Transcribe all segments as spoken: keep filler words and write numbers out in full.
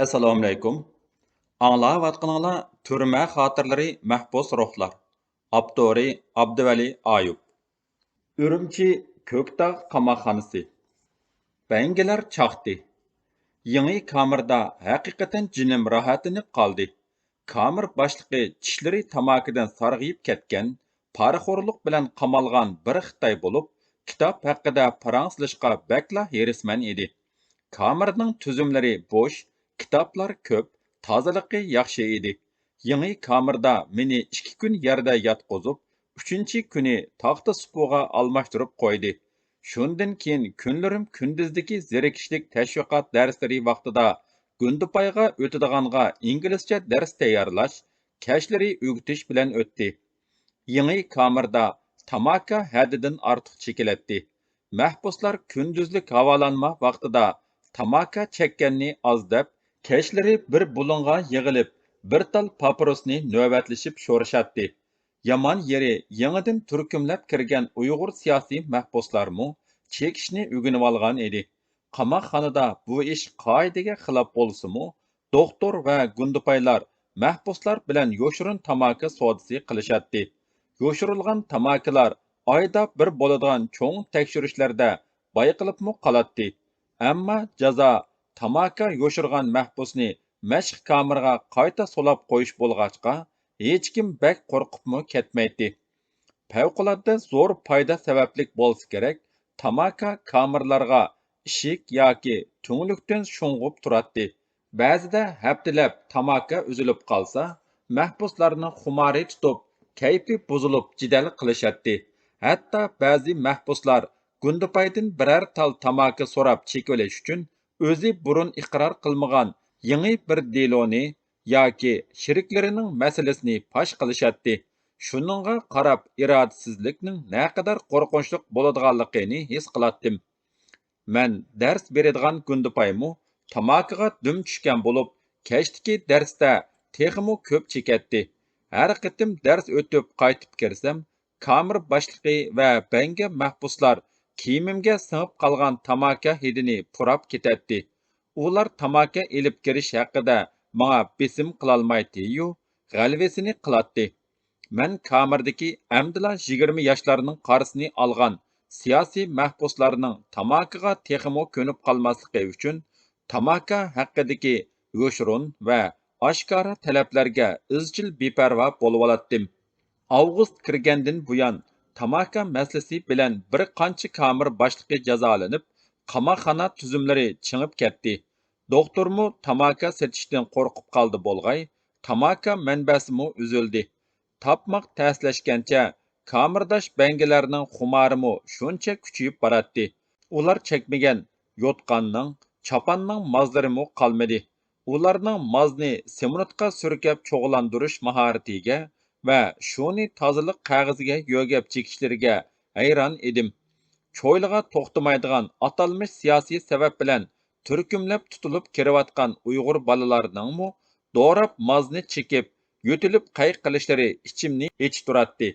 ئەسسالامۇئەلەيكۇم. ئاڭلاۋاتقىنىڭلار تۈرمە خاتىرىلىرى، مەھبۇس روھلار. ئاپتورى ئابدۇۋەلى ئايۇپ. ئۈرۈمچى كۆكتاغ قاماقخانىسى. بەڭگىلەر چاقتى. يېڭى كامېردا ھەقىقەتەن جېنىم راھەتلىنىپ قالدى. كامېر باشلىقى چىشلىرى تاماكىدىن سارغىيىپ كەتكەن، پارىخورلۇق بىلەن قامالغان بىر خىتاي بولۇپ، كىتاب ھەققىدە پاراڭ سېلىشقا بەكلا ھېرىسمەن ئىدى. كامېرنىڭ تۈزۈملىرى بوش، كىتابلار كۆپ، تازىلىقى ياخشى ئىدى. يېڭى كامېردا مېنى ئىككى كۈن يەردە ياتقۇزۇپ، ئۈچىنچى كۈنى تاختا سۇپىغا ئالماشتۇرۇپ قويدى. شۇندىن كېيىن كۈنلىرىم كۈندۈزدىكى زېرىكىشلىك تەشۋىقات دەرسلىرى ۋاقتىدا گۇندىپايغا ئۆتىدىغانغا ئىنگلىزچە دەرس تەييارلاش، كەچلىرى ئۆگىتىش بىلەن ئۆتتى. يېڭى كامېردا تاماكا ھەددىدىن ئارتۇق چېكىلەتتى. مەھبۇسلار كۈندۈزلۈك ھاۋالانما ۋاقتىدا تاماكا چەككەننى ئاز دەپ، كەچلىرى بىر بۇلۇڭغا يىغىلىپ، بىر تال پاپىروسنى نۆۋەتلىشىپ شورىشاتتى. يامان يېرى، يېڭىدىن تۈركۈملەپ كىرگەن ئۇيغۇر سىياسىي مەھبۇسلارمۇ چېكىشنى ئۆگىنىۋالغان ئىدى. قاماقخانىدا بۇ ئىش قائىدىگە خىلاپ بولسىمۇ، دوختۇر ۋە گۇندىپايلار مەھبۇسلار بىلەن يوشۇرۇن تاماكا سودىسى قىلىشاتتى. يوشۇرۇلغان تاماكىلار ئايدا بىر بولىدىغان چوڭ تەكشۈرۈشلەردە بايقىلىپمۇ قالاتتى. ئەمما جازا، تاماكا يوشۇرغان مەھبۇسنى مەشىق كامېرغا قايتا سولاپ قويۇش بولغاچقا، ھېچكىم بەك قورقۇپمۇ كەتمەيتتى. پەۋقۇلئاددە زور پايدا سەۋەبلىك بولسا كېرەك، تاماكا كامېرلارغا ئىشىك ياكى تۈڭلۈكتىن شۇڭغۇپ تۇراتتى. بەزىدە ھەپتىلەپ تاماكا ئۈزۈلۈپ قالسا، مەھبۇسلارنىڭ خۇمارى تۇتۇپ، كەيپى بۇزۇلۇپ جېدەل قىلىشاتتى. ھەتتا بەزى مەھبۇسلار گۇندىپايدىن بىرەر تال تاماكا سوراپ چېكىۋېلىش ئۈچۈن ئۆزى بۇرۇن ئىقرار قىلمىغان يېڭى بىر دېلونى ياكى شېرىكلىرىنىڭ مەسىلىسىنى پاش قىلىشاتتى. شۇنىڭغا قاراپ ئىرادىسىزلىكنىڭ نەقەدەر قورقۇنچلۇق بولىدىغانلىقىنى ھېس قىلاتتىم. مەن دەرس بېرىدىغان گۇندىپايمۇ تاماكىغا دۈم چۈشكەن بولۇپ، كەچتىكى دەرستە تېخىمۇ كۆپ چېكەتتى. ھەر قېتىم دەرس ئۆتۈپ قايتىپ كىرسەم، كامېر باشلىقى ۋە بەڭگە مەھبۇسلار كىيىمىمگە سىڭىپ قالغان تاماكا ھىدىنى پۇراپ كېتەتتى. ئۇلار تاماكا ئېلىپ كىرىش ھەققىدە ماڭا بېسىم قىلالمايتتى-يۇ، غەلۋىسىنى قىلاتتى. مەن كامېردىكى ئەمدىلا يىگىرمە ياشلارنىڭ قارىسىنى ئالغان سىياسىي مەھبۇسلارنىڭ تاماكىغا تېخىمۇ كۆنۈپ قالماسلىقى ئۈچۈن، تاماكا ھەققىدىكى يوشۇرۇن ۋە ئاشكارا تەلەپلەرگە ئىزچىل بىپەرۋا بولۇۋالاتتىم. ئاۋغۇست كىرگەندىن بۇيان، تاماكا مەسىلىسى بىلەن بىر قانچە كامېر باشلىقى جازالىنىپ، قاماقخانا تۈزۈملىرى چىڭىپ كەتتى. دوختۇرمۇ تاماكا سېتىشتىن قورقۇپ قالدى بولغاي، تاماكا مەنبەسىمۇ ئۈزۈلدى. تاپماق تەسلەشكەنچە، كامېرداش بەڭگىلەرنىڭ خۇمارىمۇ شۇنچە كۈچىيىپ باراتتى. ئۇلار چەكمىگەن يوتقاننىڭ، چاپاننىڭ مازلىرىمۇ قالمىدى. ئۇلارنىڭ مازنى سېمونتقا سۈركەپ چوغلاندۇرۇش ماھارىتىگە ۋە شۇنى تازىلىق قەغىزىگە يۆگەپ چېكىشلىرىگە ھەيران ئىدىم. چويلىغا توختىمايدىغان ئاتالمىش سىياسىي سەۋەب بىلەن تۈركۈملەپ تۇتۇلۇپ كىرىۋاتقان ئۇيغۇر بالىلارنىڭمۇ دوراپ مازنى چېكىپ، يۆتىلىپ قەي قىلىشلىرى ئىچىمنى ئېچىتتۇراتتى.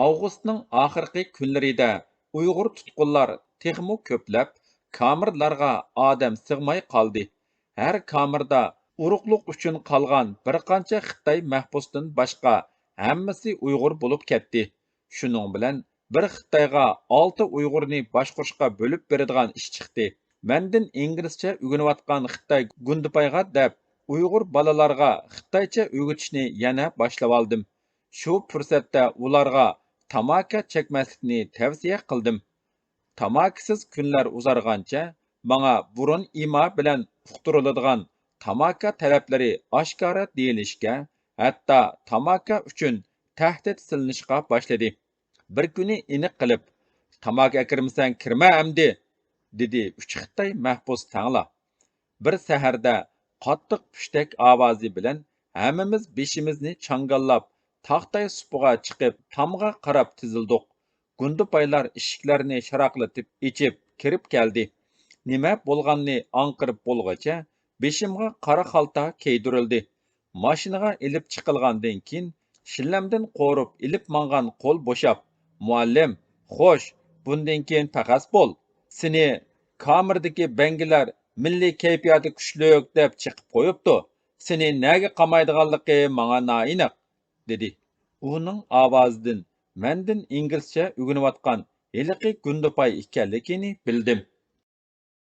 ئاۋغۇستنىڭ ئاخىرقى كۈنلىرىدە ئۇيغۇر تۇتقۇنلار تېخىمۇ كۆپلەپ، كامېرلارغا ئادەم سىغماي قالدى. ھەر كامېردا ئۇرۇقلۇق ئۈچۈن قالغان بىر قانچە خىتاي مەھبۇستىن باشقا ھەممىسى ئۇيغۇر بولۇپ كەتتى. شۇنىڭ بىلەن بىر خىتايغا ئالتە ئۇيغۇرنى باشقۇرۇشقا بۆلۈپ بېرىدىغان ئىش چىقتى. مەندىن ئىنگلىزچە ئۆگىنىۋاتقان خىتاي گۇندىپايغا دەپ، ئۇيغۇر بالىلارغا خىتايچە ئۆگىتىشنى يەنە باشلىۋالدىم. شۇ پۇرسەتتە ئۇلارغا تاماكا چەكمەسلىكنى تەۋسىيە قىلدىم. تاماكىسىز كۈنلەر ئۇزارغانچە، ماڭا بۇرۇن ئىما بىلەن ئۇقتۇرۇلىدىغان تاماكا تەلەپلىرى ئاشكارا دېيىلىشكە، ھەتتا تاماكا ئۈچۈن تەھدىت سېلىنىشقا باشلىدى. بىر كۈنى ئېنىق قىلىپ، «تاماكا ئەكىرمىسەڭ كىرمە ئەمدى!» دېدى ئۈچ خىتاي مەھبۇس تەڭلا. بىر سەھەردە قاتتىق پۇشتەك ئاۋازى بىلەن ھەممىمىز بېشىمىزنى چاڭگاللاپ، تاختاي سۇپىغا چىقىپ، تامغا قاراپ تىزىلدۇق. گۇندىپايلار ئىشىكلەرنى شاراقلىتىپ ئېچىپ كىرىپ كەلدى. نېمە بولغاننى ئاڭقىرىپ بولغۇچە بېشىمغا قارا خالتا كىيدۈرۈلدى. ماشىنىغا ئېلىپ چىقىلغاندىن كېيىن، شىللەمدىن قورۇپ ئېلىپ ماڭغان قول بوشاپ، «مۇئەللىم، خوش، بۇندىن كېيىن پەخەس بول. سېنى كامېردىكى بەڭگىلەر مىللىي كەيپىياتى كۈچلۈك دەپ چېقىپ قويۇپتۇ. سېنى نەگە قامايدىغانلىقى ماڭا نائېنىق، دېدى. ئۇنىڭ ئاۋازىدىن مەندىن ئىنگلىزچە ئۆگىنىۋاتقان ھېلىقى گۇندىپاي ئىكەنلىكىنى بىلدىم.